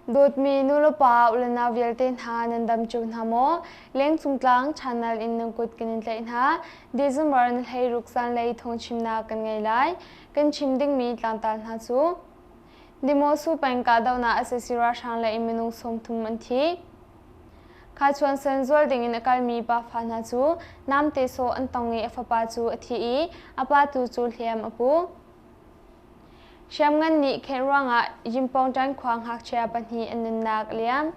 Dawtmi nulepa ulenau vialte hna nan dam cio hna maw? Lengcung tlang channel in nan kut kan in tlaih hna. December ni 16 zanlei thawngchimnak kan ngei lai. Kan chim dingmi tlangtar hna cu Dimosu peng kahdohnak sac ralhrang lei in minung 30 an thi. Khachuan sen zual dingin a kalmi pafa hna cu namte sawh an tong i a fapa cu a thi i a pa tu cu hliam a pu. Hriamngan nih khenh ruangah Yimpawngṭan khua ngakchia pahnih an nunnak a liam.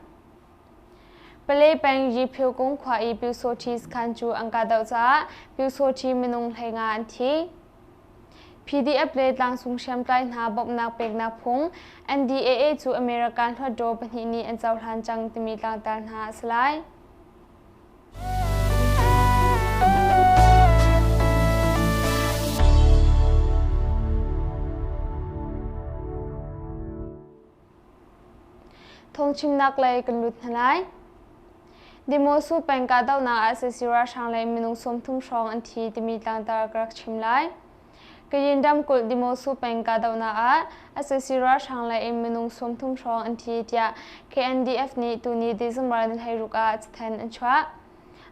Palei peng Yiphyokung khua i Pyusawṭhi sakhan cu an kahdoh caah Pyusawṭhi minung 15 an thi. PDF le tlangcung hriamtlai hna bawmhnak peknak phung NDAA cu American hluatdaw pahnih nih an cohlan cang timi tlangtar hna a si lai. Thawngchimnak lei kan lut hna lai. Dimosu peng kahdohnak ah sac ralhrang lei minung 30 hrawng an thi timi tlangtar ka rak chim lai. Kayin ramkulh Dimosu peng kahdohnak ah sac ralhrang lei in minung 30 hrawng an thi tiah KNDF nih tuni December ni 16 ah cathanh an chuah.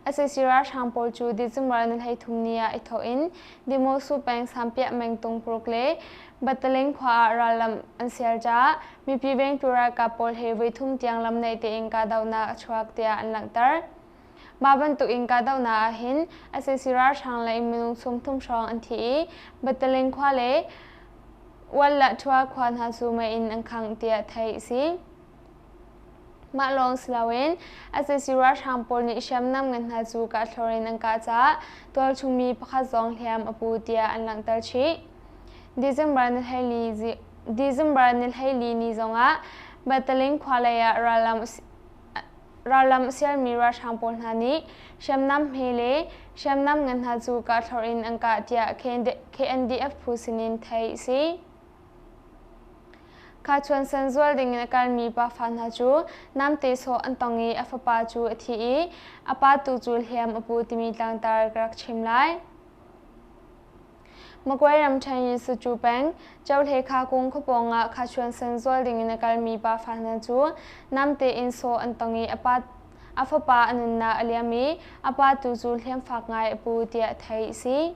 Sac ralhrang pawl cu December ni 33 ni ah i thawh in Dimosu peng Sampiah mengtung paruk le Bataleng khua ah rallam an sial caah mipi vengtu ralkap pawl he voithum tiang lam naih tein kahdohnak a chuak tiah an langhter. Mah bantuk in kahdohnak ah hin sac ralhrang lei minung 30 hrawng an thi i Bataleng khua le Wallah-Thua khua hna cu mei in an khangh tiah theih a si. Mah lawng si loin sac ralhrang pawl nih hriamnam ngan hna cu kahthlor in an kah caah tualchungmi pakhat zong hliam a pu tiah an langhter chih. December ni 14 ni zongah Batalin khua lei ah rallam a sialmi ralhrang pawl hna nih hriamnam hme le hriamnam ngan hna cu kahthlor in an kah tiah KNDF phu sinin theih a si. Khachuan san zual dingin a kalmi pafa hna cu namte sawh an tong i a fapa cu a thi i a pa tu cu hliam a pu timi tlangtar ka rak chim lai. Magway ramṭhen in Sucu peng, Cohlekha kung khuapawng ah khachuan san zual dingin a kalmi pafa hna cu namte in sawh an tong i a fapa a nunnak a liam i a pa tu cu hliam fak ngai a pu tiah theih a si.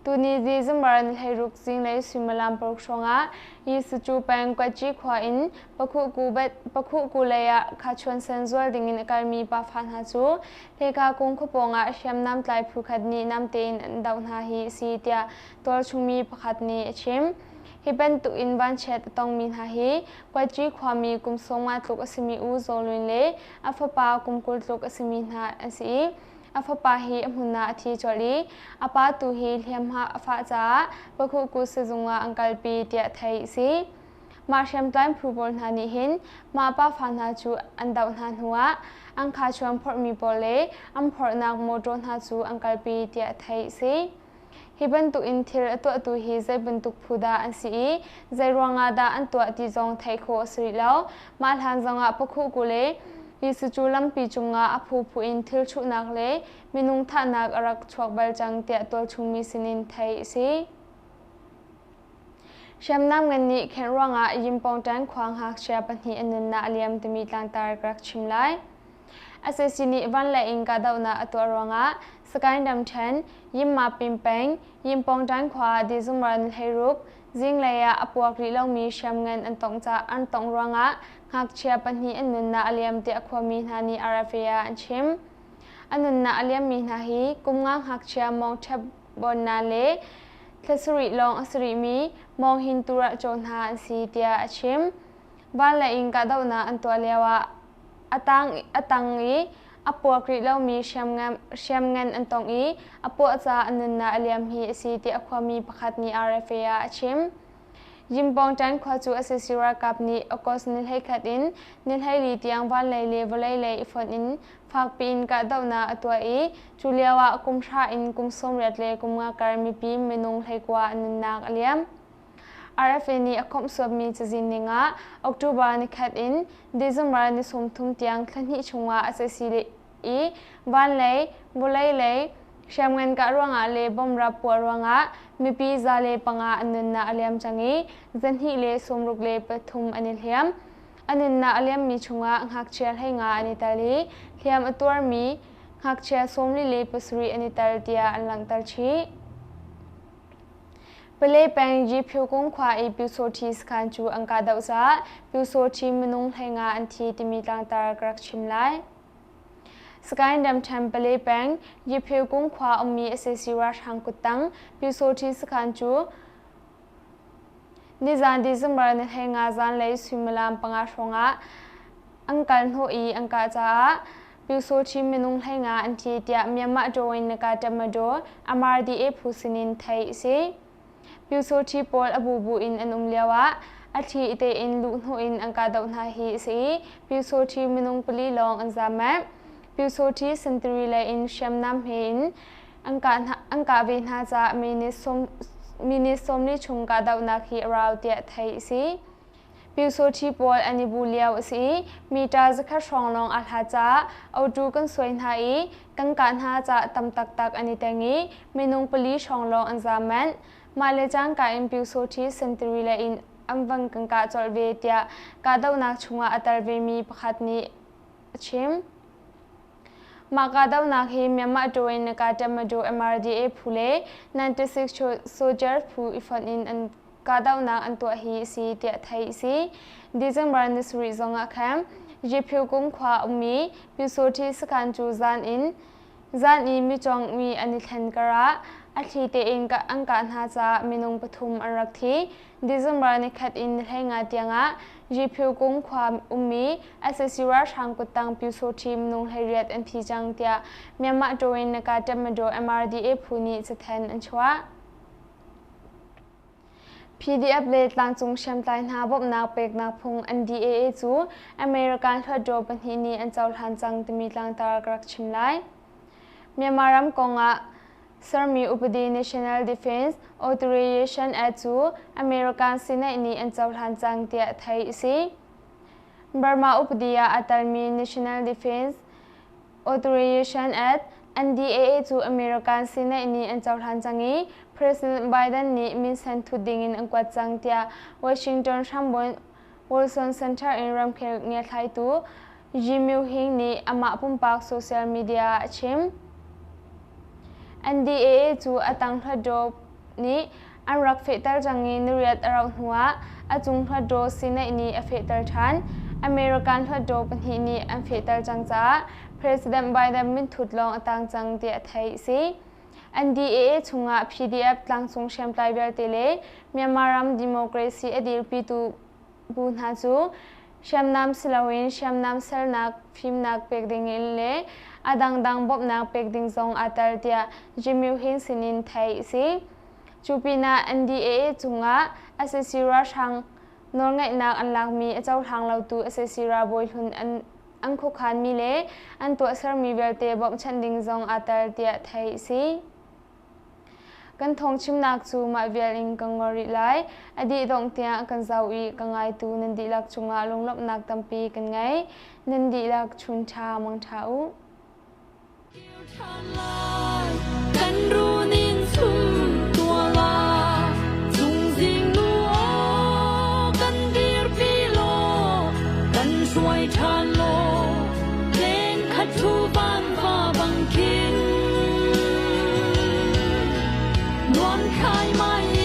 Tuni December ni 16 zinglei suimilam paruk hrawngah Yisucu peng Kwatci khua in Pakhuhku lei ah khachuan sen zual dingin a kalmi pafa hna cu Hleka kung khuapawng ah hriamnam tlai phu khat nih namte in an doh hna hi a si tiah tualchungmi pakhat nih a chim. Hi bantuk in vanchiat a tongmi hna hi Kwatci khuami kum 50 tluk a simi U Zaw Lwin le a fapa kum 20 tluk a simi hna an si i A fapa hi a hmun ah a thi colh i a pa tu hi hliamhma a fah caah Pakhuhku sizung ah an kalpi tiah theih a si. Mah hriamtlai phu pawl hna nih hin mah pafa hna cu an doh hna hnuah an khachuan phorhmi pawl le an phorhnak mawṭaw hna cu an kalpi tiah theih a si. Hi bantuk in thil a tuahtu hi zei bantuk phu dah an si i zei ruangah dah an tuah ti zong theih khawh a si rih lo. Mah hlan zongah Pakhuhku le Jesuh cu lampi cungah a phuphu in thil chuhnak le minung thahnak a rak chuak bal cang tiah tualchungmi sinin theih a si. Hriamnam ngan nih khenh ruangah Yimpawngṭan khua ngakchia pahnih an nunnak a liam timi tlangtar ka rak chim lai. Sac nih van le inn kahdohnak a tuah ruangah Sagaing ramṭhen, Yinmapin peng, Yinpawngṭan khua December ni 16 zinglei ah a puak rih lomi hriamngan an tongh caah an tongh ruangah ngakchia pahnih an nunnak a liam tiah khuami hna nih RFA ah an chim. A nunnak a liammi hna hi kum nga ngakchia Mawng Ṭhep Bon Na le thla sarih lawng a si rihmi Mawng Hin Turah Caw hna an si tiah a chim. Van le inn kahdohnak an tuah lioah a tang i a puak rih lomi hriamngan an tong i a puah caah a nunnak a liam hi a si tiah khuami pakhat nih RFA ah a chim. Yimpawngṭan khua cu sac ralkap nih August ni 11 in ni 14 tiang vanlei le vawlei lei i fonh in fakpi in kahdohnak a tuah i cu lioah kum hra in kum 80 le kum nga kar mipi minung 19 an nunnak a liam. RFA nih a khawmhsuatmi cazin ning ah October nikhat in December ni 30 tiang thla hnih chungah sac i vanlei, vawlei lei hriamngan kah ruangah le bomrap puah ruangah mipi 105 an nunnak a liam cang i 263 an i hliam. A nunnak a liammi chungah ngakchia 15 an i tel i hliam a tuarmi ngakchia 47 an i tel tiah an langhter chih. Pale peng Yiphyukung khua i Pyusawṭhi sakhan cu an kahdoh caah Pyusawṭhi minung 15 an thi timi tlangtar ka rak chim lai. Sagaing ramṭhen Pale peng Yiphyukung khua ummi sac ralhrang kuttang Pyusawṭhi sakhan cu nizan December ni 15 zanlei suimilam 5 hrawngah an kal hnawh i an kah caah Pyusawṭhi minung 15 an thi tiah Myanmar Dawin Naka Tatmadaw MRDA phu sinin theih a si. Pyusawṭhi pawl a bubu in an um lioah a thli tein luhhnawh in an kahdoh hna hi a si i Pyusawṭhi minung pali lawng an zaam manh. Pyusawṭhi sentari lei in hriamnam he in an kah ve hna caah minute 40 chung kahdohnak hi a rau tiah theih a si. Pyusawṭhi pawl an i bu lio a si i mita zakhat hrawng lawng aa hlat caah autu kan suai hna i kan kah hna caah tam taktak an i teng i minung pali hrawng lawng an zaam manh. Mah le cangka in Pyusawṭhi sentari lei in an van kan kah colh ve tiah kahdohnak chungah a tel vemi pakhat nih a chim. Mah kahdohnak hi Myanmar Tawin Naka Tatmadaw MRDA phu le 96 Soldiers phu i fonh in an kahdohnak an tuah hi a si tiah theih a si. December ni sarih zongah khan Yiphyukung khua ummi Pyusawṭhi sakhan cu zan in zan i micawngmi an i thlen karah a thli tein an kah hna caah minung pathum an rak thi. December nikhat in ni 15 tiangah Yiphyukung khua ummi sac ralhrang kuttang Pyusawṭhi minung 18 an thi cang tiah Myanmar Tawin Naka Tatmadaw MRDA phu nih cathanh an chuah. PDF le tlangcung hriamtlai hna bawmhnak peknak phung NDAA cu American Hluttaw pahnih nih an cohlan cang timi tlangtar ka rak chim lai. Myanmar ram kongah sermi upadi National Defense Authorization Act cu American Senate nih an cohlan cang tiah theih a si. Burma upadi ah aa telmi National Defense Authorization Act NDAA cu American Senate nih an cohlan cang i President Biden nih minsen thut dingin an kuat cang tiah Washington hrambunh Wilson Center in ramkhel ngiathlaitu Jim Hing nih amah pumpak social media ah a chim. NDAA cu a tang Hluttaw nih an rak fehter cang i niriat a rauh hnuah a cung Hluttaw Senate nih a fehter ṭhan. American Hluttaw pahnih nih an fehter cang caah President Biden minthut lawng a tang cang tiah theih a si. NDAA chungah PDF tlangcung hriamtlai vialte le Myanmar ram democracy a dirpitu bu hna cu hriamnam siloin hriamnam sernak fimnak pek ding in le a dangdang bawmhnak pek ding zong aa tel tiah Jimmy Hin sinin theih a si. Cu pinah NDAA cungah sac ralhrang nawlngeihnak an lakmi a cohlang lotu sac ralbawi hlun an khuakhanmi le an tuahsermi vialte bawmhchanh ding zong aa tel tiah theih a si. Kan thawngchimnak cu mah vial in ka ngol rih lai. A dih dongh tiang kan zoh i ka ngaitu nan dihlak cungah lunglawmhnak tampi kan ngei. Nan dihlak chun ṭha mang ṭha u. Kan runin chum tua la Cungzing nu aw kan dirpi law kan hruai ṭhan law Leng khat thu van va bang khin Nuam khai mai.